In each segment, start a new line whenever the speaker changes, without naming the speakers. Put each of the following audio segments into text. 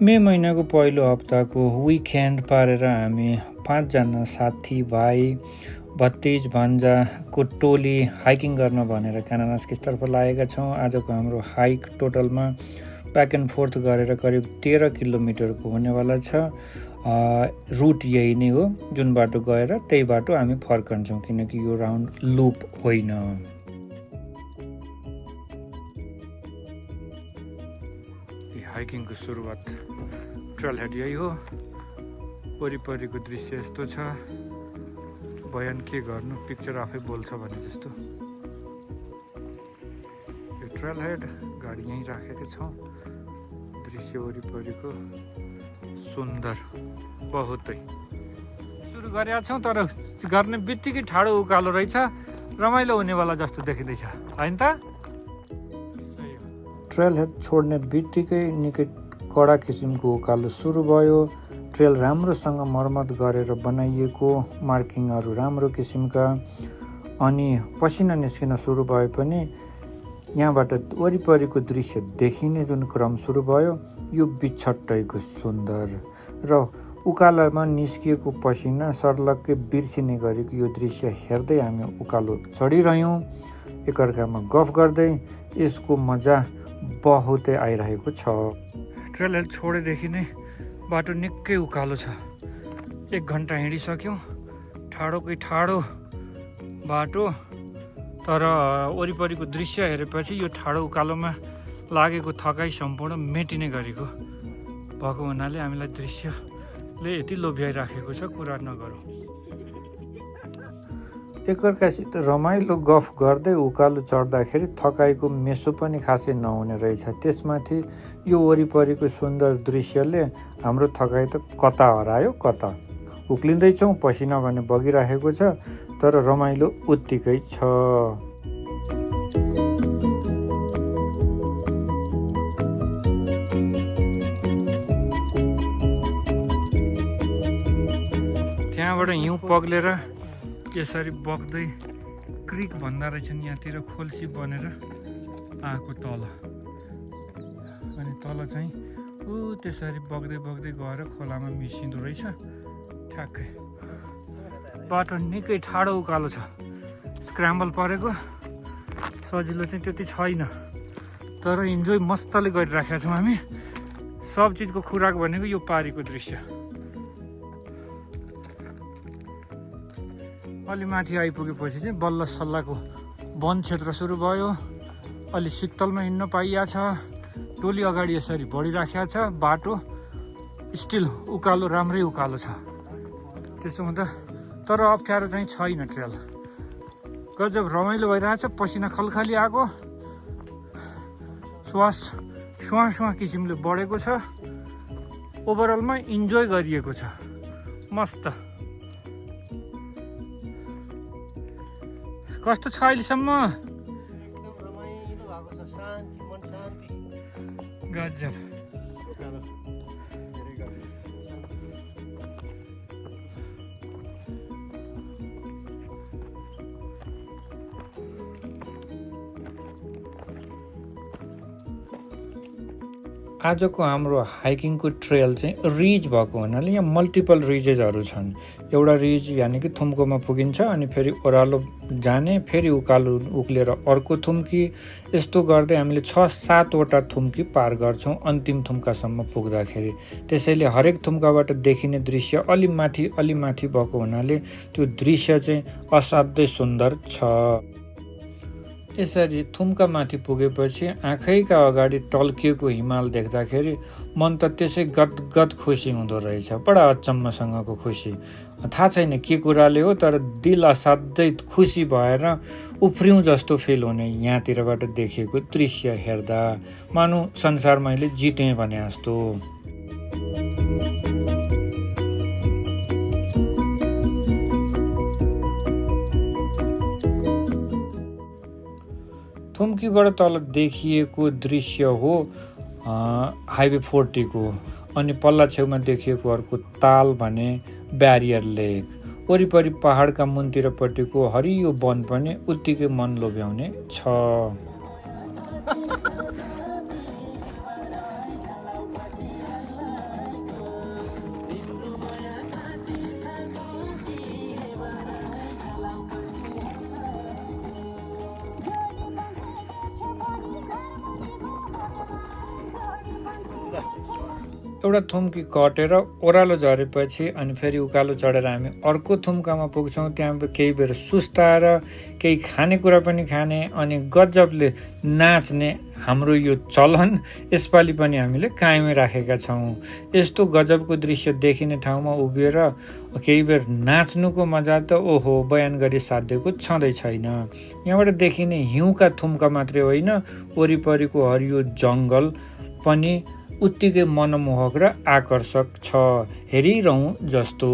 मे महिनाको पहिलो हप्ताको विकेन्ड पारेर हामी 5 जना साथीभाइ भतिज भान्जाको टोली हाइकिङ गर्न भनेर कानानास्किसतर्फ लागेका छौँ। आजको हाम्रो हाइक टोटलमा ब्याक एन्ड फोर्थ गरेर करिब 13 किलोमिटरको हुनेवाला छ। रुट यही नै हो, जुन बाटो गएर त्यही बाटो हामी फर्कन्छौँ, किनकि यो राउन्ड लुप होइन। हाइकिङको सुरुवात ट्रेल हेड यही हो। वरिपरिको दृश्य यस्तो छ, बयान के गर्नु, पिक्चर आफै बोल्छ भने जस्तो। यो ट्रेल हेड, गाडी यहीँ राखेका छौँ। दृश्य वरिपरिको सुन्दर बहुतै। सुरु गरेका छौँ, तर गर्ने बित्तिकै ठाडो उकालो रहेछ, रमाइलो हुनेवाला जस्तो देखिँदैछ, होइन त? ट्रेल हेड छोड्ने बित्तिकै निकै कडा किसिमको उकालो सुरु भयो। ट्रेल राम्रोसँग मर्मत गरेर बनाइएको, मार्किङहरू राम्रो किसिमका, अनि पसिना निस्किन सुरु भए पनि यहाँबाट वरिपरिको दृश्य देखिने जुन क्रम सुरु भयो, यो बिछट्टैको सुन्दर र उकालोमा निस्किएको पसिना सर्लक्कै बिर्सिने गरेको यो दृश्य हेर्दै हामी उकालो चढिरह्यौँ, एकअर्कामा गफ गर्दै। यसको मजा बहुतै आइरहेको छ। ट्रेल हेड छोडेदेखि नै बाटो निकै उकालो छ। 1 घन्टा हिँडिसक्यौँ, ठाडोकै ठाडो बाटो, तर वरिपरिको दृश्य हेरेपछि यो ठाडो उकालोमा लागेको थकाइ सम्पूर्ण मेटिने गरेको भएको हुनाले हामीलाई दृश्यले यति लोभ्याइराखेको छ, कुरा नगरौँ। एकअर्कासित रमाइलो गफ गर्दै उकालो चढ्दाखेरि थकाइको मेसो पनि खासै नहुने रहेछ। त्यसमाथि यो वरिपरिको सुन्दर दृश्यले हाम्रो थकाइ त कता हरायो कता। उक्लिँदैछौँ, पसिना भने बगिरहेको छ, तर रमाइलो उत्तिकै छ। त्यहाँबाट हिउँ पग्लेर यसरी बग्दै क्रिक भन्दा रहेछन्, यहाँतिर खोल्सी बनेर आएको तल, अनि तल चाहिँ त्यसरी बग्दै बग्दै गएर खोलामा मिसिँदो रहेछ ठ्याक्कै। बाटो निकै ठाडो उकालो छ, स्क्रैम्बल परेको, सजिलो चाहिँ त्यति छैन, तर इन्जोय मस्तले गरिराखेका छौँ हामी। सब चिजको खुराक भनेको यो पारीको दृश्य। अलि माथि आइपुगेपछि चाहिँ बल्ल सल्लाको वन क्षेत्र सुरु भयो। अलि शीतलमा हिँड्न पाइया छ। टोली अगाडि यसरी बढिराखेको छ। बाटो स्टिल उकालो, राम्रै उकालो छ। त्यसो हुँदा तर अप्ठ्यारो चाहिँ छैन। ट्रेल गजब रमाइलो भइरहेछ, पसिना खलखाली आएको, श्वास सुहाँ किसिमले बढेको छ। ओभरअलमा इन्जोय गरिएको छ, मस्त। कस्तो छ अहिलेसम्म? गजब। आजको हाम्रो हाइकिङको ट्रेल चाहिँ रिज भएको हुनाले यहाँ मल्टिपल रिजेसहरू छन्। एउटा रिज यानि कि थुम्कोमा पुगिन्छ, अनि फेरि ओह्रालो जाने, फेरि उकालो उक्लेर अर्को थुम्की, यस्तो गर्दै हामीले 6-7 वटा थुम्की पार गर्छौँ अन्तिम थुम्कासम्म पुग्दाखेरि। त्यसैले हरेक थुम्काबाट देखिने दृश्य अलि माथि भएको हुनाले त्यो दृश्य चाहिँ असाध्यै सुन्दर छ। यसरी थुम्का माथि पुगेपछि आँखैका अगाडि टल्किएको हिमाल देख्दाखेरि मन त त्यसै गदगद खुसी हुँदो रहेछ। बडा अचम्मसँगको खुसी, थाहा छैन के कुराले हो, तर दिल असाध्यै खुसी भएर उफ्रिउँ जस्तो फिल हुने यहाँतिरबाट देखिएको दृश्य हेर्दा, मानु संसार मैले जितेँ भने जस्तो। थुम्कीबाट तल देखिएको दृश्य हो हाइवे 40 को, अनि पल्ला छेउमा देखिएको अर्को ताल भने ब्यारियर लेक। वरिपरि पहाडका मुन्तिरपट्टिको हरियो वन पनि उत्तिकै मन लोभ्याउने छ। एउटा थुम्की कटेर ओह्रालो झरेपछि अनि फेरि उकालो चढेर हामी अर्को थुम्कामा पुग्छौँ। त्यहाँ केही बेर सुस्ताएर केही खानेकुरा पनि खाने अनि गजबले नाच्ने हाम्रो यो चलन यसपालि पनि हामीले कायमै राखेका छौँ। यस्तो गजबको दृश्य देखिने ठाउँमा उभिएर केही बेर नाच्नुको मजा त ओहो बयान गरी साध्यको छँदै छैन। यहाँबाट देखिने हिउँका थुम्का मात्रै होइन, वरिपरिको हरियो जङ्गल पनि उत्तिकै मनमोहक र आकर्षक छ, हेरिरहँ जस्तो।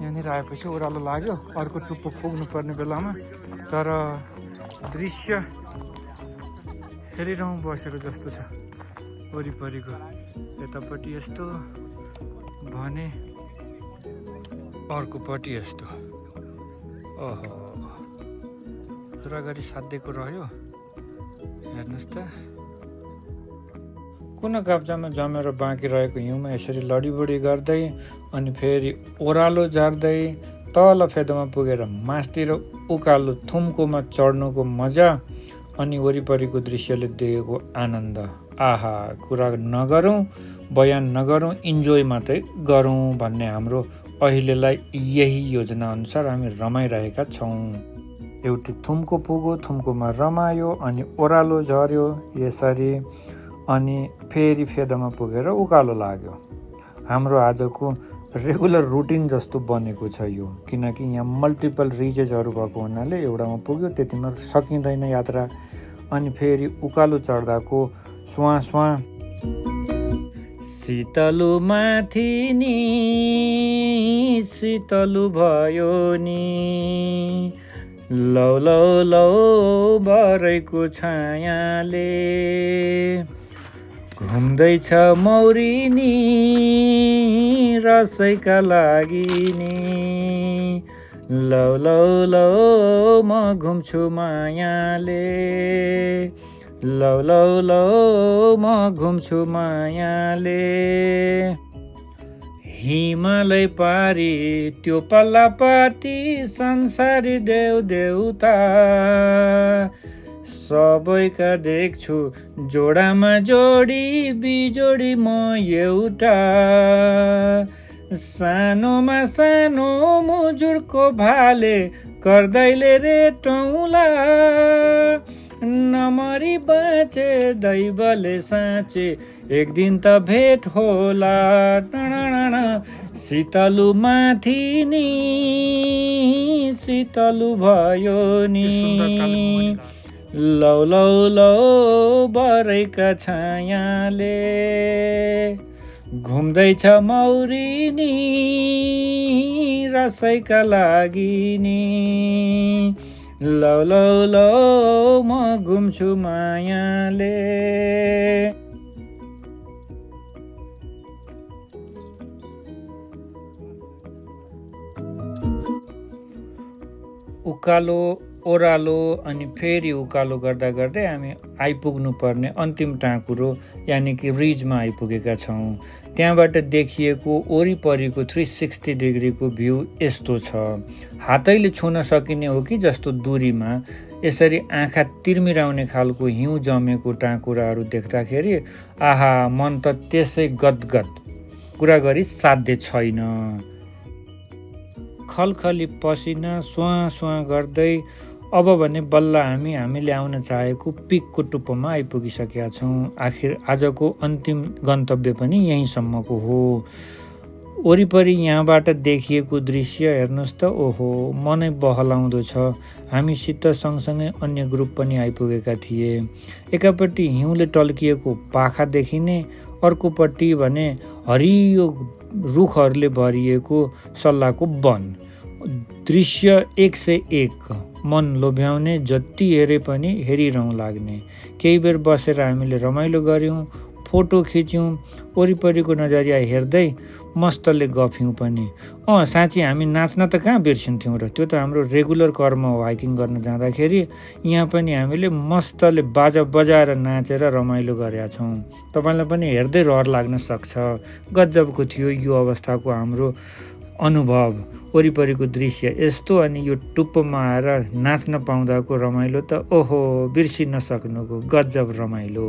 यहाँनिर आएपछि ओह्रालो लाग्यो अर्को टुप्पो पुग्नु पर्ने बेलामा, तर दृश्य हेरिरहँ बसेर जस्तो छ। वरिपरिको यतापट्टि यस्तो भने अर्कोपट्टि यस्तो। ओहो पुरा गरी साध्यको रह्यो। हेर्नुहोस् त कुना काप्चामा जमेर बाँकी रहेको हिउँमा यसरी लडीबडी गर्दै अनि फेरि ओह्रालो झार्दै तल फेदोमा पुगेर मास्तिर उकालो थुम्कोमा चढ्नुको मजा अनि वरिपरिको दृश्यले दिएको आनन्द, आहा कुरा नगरौँ, बयान नगरौँ, इन्जोय मात्रै गरौँ भन्ने हाम्रो अहिलेलाई यही योजना अनुसार हामी रमाइरहेका छौँ। एउटी थुम्को पुग्यो, थुम्कोमा रमायो अनि ओह्रालो झऱ्यो यसरी अनि फेरि फेदमा पुगेर उकालो लाग्यो। हाम्रो आजको रेगुलर रुटिन जस्तो बनेको छ यो, किनकि यहाँ मल्टिपल रिजेसहरू भएको हुनाले एउटामा पुग्यो त्यतिमा सकिँदैन यात्रा। अनि फेरि उकालो चढ्दाको स्वाँ स्वाँ शीतलु माथि नि शीतलु भयो नि, लौ लौ लौ बरैको छायाले घुम्दैछ मौरी नि रसैका लागि नि, लौ लौ लौ म घुम्छु मायाले, लौ लौ लौ म घुम्छु मायाले। हिमालय पारी त्यो पल्लापाटी संसारी देव देउता सबैका देख्छु जोडामा जोडी बिजोडी म एउटा, सानोमा सानो मुजुरको भाले कर्दैले रेटौँला, नमरी बाँचे दैवले साँचे एक दिन त भेट होला, शीतलु माथि नि शीतलु भयो नि, लौ लौ लौ बरैका छायाले घुम्दैछ मौरी नि रसैका लागि नि, लौ लौ लौ म घुम्छु मायाले। उकालो ओह्रालो अनि फेरि उकालो गर्दा गर्दै हामी आइपुग्नु पर्ने अन्तिम टाँकुरो यानि कि रिजमा आइपुगेका छौँ। त्यहाँबाट देखिएको वरिपरिको 360 डिग्रीको भ्यू यस्तो छ। हातैले छुन सकिने हो कि जस्तो दूरीमा यसरी आँखा तिर्मिराउने खालको हिउँ जमेको टाँकुराहरू देख्दाखेरि आहा मन त त्यसै गदगद, कुरा गरी साध्य छैन। खलखली पसिना स्वाँ स्वाँ गर्दै अब भने बल्ल हामीले आउन चाहेको पिकको टुप्पोमा आइपुगिसकेका छौँ। आखिर आजको अन्तिम गन्तव्य पनि यहीँसम्मको हो। वरिपरि यहाँबाट देखिएको दृश्य हेर्नुहोस् त, ओहो मनै बहलाउँदो छ। हामीसित सँगसँगै अन्य ग्रुप पनि आइपुगेका थिए। एकापट्टि हिउँले टल्किएको पाखा देखिने, अर्कोपट्टि भने हरियो रुखहरूले भरिएको सल्लाको वन। दृश्य 101 मन लोभ्याउने, जति हेरे पनि हेरिरहँ लाग्ने। केही बेर बसेर हामीले रमाइलो गऱ्यौँ, फोटो खिच्यौँ, वरिपरिको नजरिया हेर्दै मस्तले गफ्यौँ पनि। साँच्ची हामी नाच्न त कहाँ बिर्सिन्थ्यौँ र, त्यो त हाम्रो रेगुलर कर्म हो। हाइकिङ गर्न जाँदाखेरि यहाँ पनि हामीले मस्तले बाजा बजाएर नाचेर रमाइलो गरेका छौँ। तपाईँलाई पनि हेर्दै रहर लाग्न सक्छ। गजबको थियो यो अवस्थाको हाम्रो अनुभव। वरिपरिको दृश्य यस्तो अनि यो टुप्पोमा आएर नाच्न पाउँदाको रमाइलो त ओहो बिर्सिन सक्नुको गजब रमाइलो।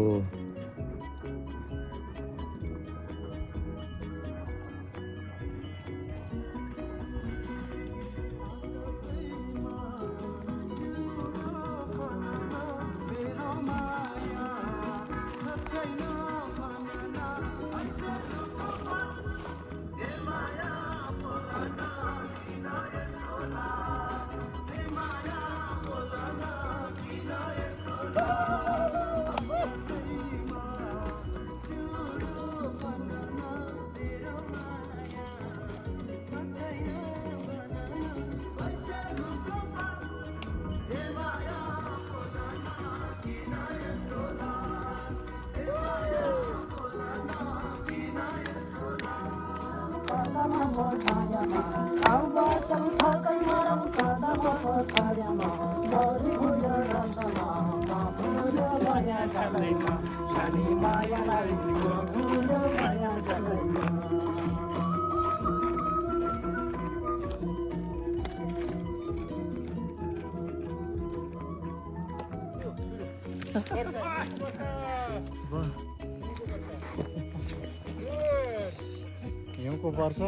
हिउँको पर्छ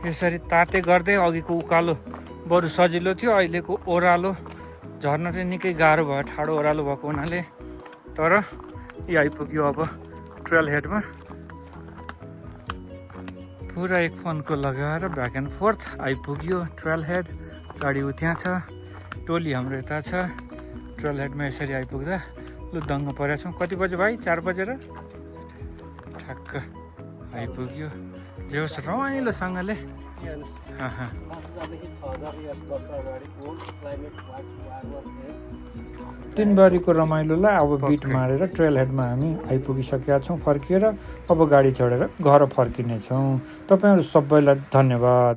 यसरी ताते गर्दै अघिको उकालो बरु सजिलो थियो, अहिलेको ओह्रालो झर्न चाहिँ निकै गाह्रो भयो, ठाडो ओह्रालो भएको हुनाले। तर यो आइपुग्यो अब ट्रेल हेडमा। पुरा एक फोनको लगाएर ब्याक एन्ड फोर्थ आइपुग्यो ट्रेल हेड। गाडी उ त्यहाँ छ, टोली हाम्रो यता छ। ट्रेल हेडमा यसरी आइपुग्दा लु दङ्ग परेको छौँ। कति बज्यो भाइ? 4 बजेर ठ्याक्क आइपुग्यो। जे होस् रमाइलोसँगले 3 बारीको रमाइलोलाई अब बिट मारेर ट्रेल हेडमा हामी आइपुगिसकेका छौँ फर्किएर। अब गाडी चढेर घर फर्किनेछौँ। तपाईँहरू सबैलाई धन्यवाद।